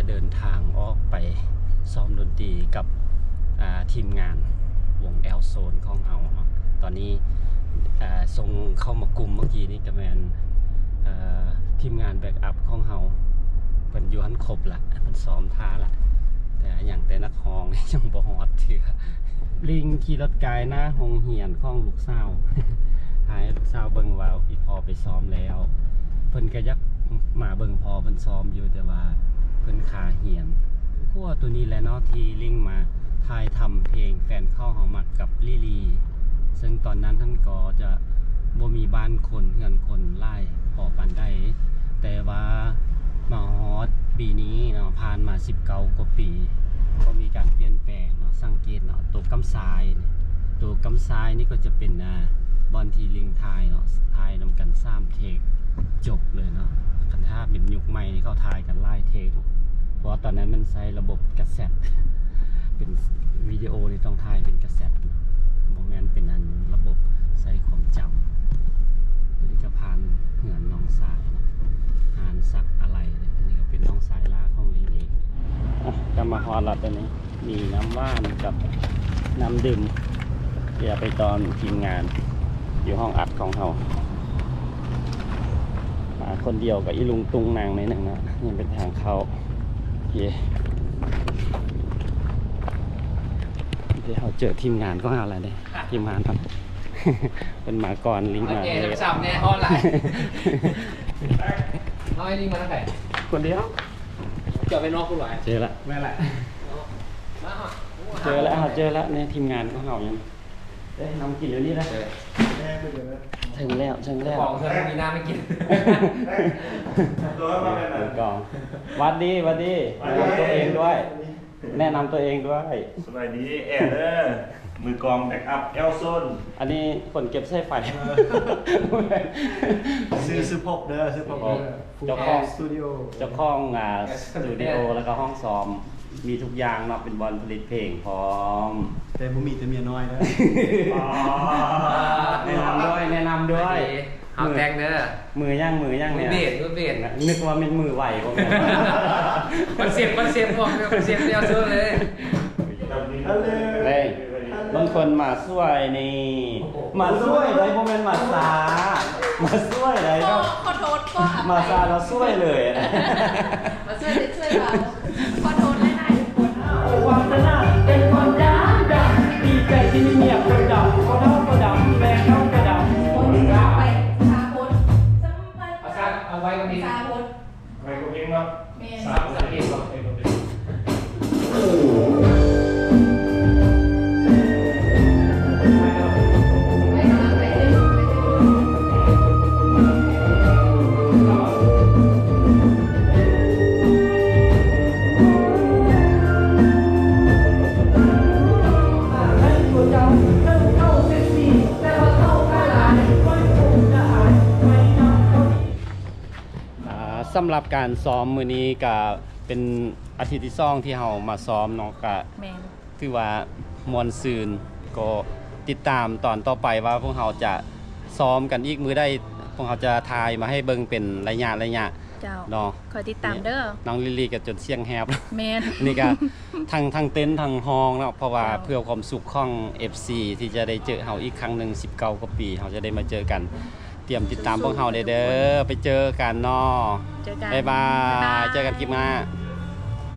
ເດີນທາງອອກໄປຊ້ອມດົນຕີກັບ ອ່າ ທີມງານວົງແອວໂຊນຂອງເຮົາເນາະ. ຕອນນີ້ ອ່າ ສົ່ງເຂົ້າມາກຸ່ມເມື່ອກີ້ນີ້ກະແມ່ນ ເອີ ທີມງານແບັກອັບຂອງເຮົາ ເພິ່ນຢູ່ຫັ້ນຄົບລະ ເພິ່ນຊ້ອມຖ້າລະ ແຕ່ຫຍັງແຕ່ນັກຮ້ອງຍັງບໍ່ຮອດເທື່ອ. ລິງຂີ່ລົດກາຍໜ້າໂຮງຮຽນຂອງລູກສາວ ຖ່າຍໃຫ້ລູກສາວເບິ່ງວ່າອີ່ພໍ່ໄປຊ້ອມແລ້ວ. ເພິ່ນກະຢາກມາເບິ່ງພໍ່ເພິ່ນຊ້ອມຢູ່ ແຕ່ວ່າເພິ່ນຄາຮຽນ. ຄົວໂຕນີ້ແຫຼະເນາະ ທີ່ລິງມາຖ່າຍທຳເພງແຟນເຂົາເຮົາມັກກັບລີລີ ເຊິ່ງຕອນນັ້ນຫັ້ນກໍຈະບໍ່ມີບ້ານຄົນເຮືອນຄົນຫຼາຍພໍປານໃດ ແຕ່ວ່າມາຮອດປີນີ້ເນາະ ຜ່ານມາສິບເກົ້າກວ່າປີ ກໍມີການປ່ຽນແປງເນາະ. ສັງເກດເນາະ ໂຕກຳຊາຍ ໂຕກຳຊາຍນີ້ກໍຈະເປັນ ອ່າ ບ່ອນທີ່ລິງຖ່າຍເນາະ ຖ່າຍນຳກັນສາມເທກ ຈົບເລີຍເນາະ. ຄັນຖ້າເປັນຍຸກໃໝ່ນີ້ເຂົາຖ່າຍກັນຫຼາຍເທກ ເພາະວ່າຕອນນັ້ນມັນໃຊ້ລະບົບກາເຊັດ ເປັນວິດີໂອນີ້ຕ້ອງຖ່າຍເປັນກາເຊັດ ບໍ່ແມ່ນເປັນອັນລະບົບໃຊ້ຄວາມຈຳ. ໂຕນີ້ກະຜ່ານເຮືອນນ້ອງຊາຍເນາະ ຮ້ານຊັກອາໄຫຼ່. ອັນນີ້ກະເປັນນ້ອງຊາຍຫຼ້າຂອງລິງເອງ. ອ່ະ ກະມາຮອດລະ ໂຕນີ້ ມີນ້ຳຫວານກັບນ້ຳດື່ມ ເພື່ອໄປຕ້ອນທີມງານຢູ່ຫ້ອງອັດຂອງເຮົາ. ມາຄົນດຽວກະອີລຸງຕຸງນັງໜ້ອຍໜຶ່ງເນາະ. ນີ້ເປັນທາງເຂົ້າ. ໂອເຄ ດຽວເຮົາເຈີທີມງານຂອງເຮົາລະເດ້. ທີມງານເຮົາ ເພິ່ນມາກ່ອນ ລິງມາເລດ. ຊ້ຳແນ່ ຮ້ອນຫຼາຍ. ເອົາໄອ້ລິງມານຳໃຜ? ຄົນດຽວ. ຈອດໄປນອກພຸ້ນຫວາ? ເຈີລະ ແມ່ນແຫຼະ. ເຈີລະ ເຮົາເຈີລະ ນີ້ທີມງານຂອງເຮົາ. ເອີ ເອົ້ຍ ນ້ຳກິນຢູ່ນີ້ລະ. ເຖິງແລ້ວ ເຖິງແລ້ວ. ຂອງເພິ່ນມີນ້ຳໃຫ້ກິນ. ກອງ ຫວັດດີ ຫວັດດີ. ແນະນຳຕົວເອງດ້ວຍ ແນະນຳຕົວເອງດ້ວຍ. ສະບາຍດີ ແອເດີ ມືກອງແບັກອັບແອວໂຊນ. ອັນນີ້ຄົນເກັບສາຍໄຟ. ຊື່ ຊື່ພົບເດີ ຊື່ພົບເດີ. ເຈົ້າຂອງສະຕູດິໂອ ເຈົ້າຂອງ ອ່າ ສະຕູດິໂອ ແລ້ວກະຫ້ອງຊ້ອມ ມີທຸກຢ່າງເນາະ ເປັນບ່ອນຜະລິດເພງພ້ອມ. ແຕ່ບໍ່ມີແຕ່ເມຍນ້ອຍເດີ. ອໍ ແນະນຳດ້ວຍ ແນະນຳດ້ວຍ. ເຮົາແຕ່ງເດີ. ມືຫຍັງ ມືຫຍັງ ມືເບດ ມືເບດ. ນຶກວ່າແມ່ນມືໄຫວບໍ່ແມ່ນ. ຄອນເຊັບ ຄອນເຊັບ ບອກເດີ ຄອນເຊັບແນວໂຊນເລີຍ. ເອີຍ ບາງຄົນມາສວຍນີ້ ມາສວຍໄດ໋ ບໍ່ແມ່ນມາຊ້າ ມາສວຍໄດ໋. ຂໍ ຂໍໂທດ ຂໍອະໄພ ມາຊ້າລະສວຍເລີຍ. ມາສວຍເລີຍ ສວຍເບົາ. ຂໍໂທດຫຼາຍໆທຸກຄົນ. ວາສະໜາເປັນຄົນດຳໆ ດີໃຈທີ່ມີເມຍຄົນດຳ ພໍ່ເຖົ້າກໍດຳ ແມ່ເຖົ້າກໍດຳ. ຄົນໄປສາຄົນ ສຳພັນ ເອົາໄວ້ກັນນີ້ ສາຄົນ. ໄປກວ່າເພງເນາະ. ແມ່ນ ສາມເພງເນາະ. ສຳລັບການຊ້ອມມື້ນີ້ກະເປັນອາທິດທີສອງທີ່ເຮົາມາຊ້ອມເນາະ ກະ ແມ່ນ ຖືວ່າມ່ວນຊື່ນ. ກໍຕິດຕາມຕອນຕໍ່ໄປວ່າພວກເຮົາຈະຊ້ອມກັນອີກມື້ໃດ ພວກເຮົາຈະຖ່າຍມາໃຫ້ເບິ່ງເປັນໄລຍະໆ. ເຈົ້າ ເນາະ ຄອຍຕິດຕາມເດີ. ນ້ອງລິລລີກະຈົນສຽງແຫບ. ແມ່ນ ນີ້ກະທັງ ທັງເຕັ້ນທັງຮ້ອງເນາະ ເພາະວ່າ ເຈົ້າ ເພື່ອຄວາມສຸກຂອງເອັຟຊີ ທີ່ຈະໄດ້ເຈີເຮົາອີກຄັ້ງໜຶ່ງ ສິບເກົ້າກວ່າປີ ເຮົາຈະໄດ້ມາເຈີກັນ. ຕຽມຕິດຕາມພວກເຮົາແດ່ເດີ. ໄປເຈີກັນເນາະ. ເຈີກັນ ບາຍບາຍ. ບາຍບາຍ ເຈີກັນຄລິບໜ້າ.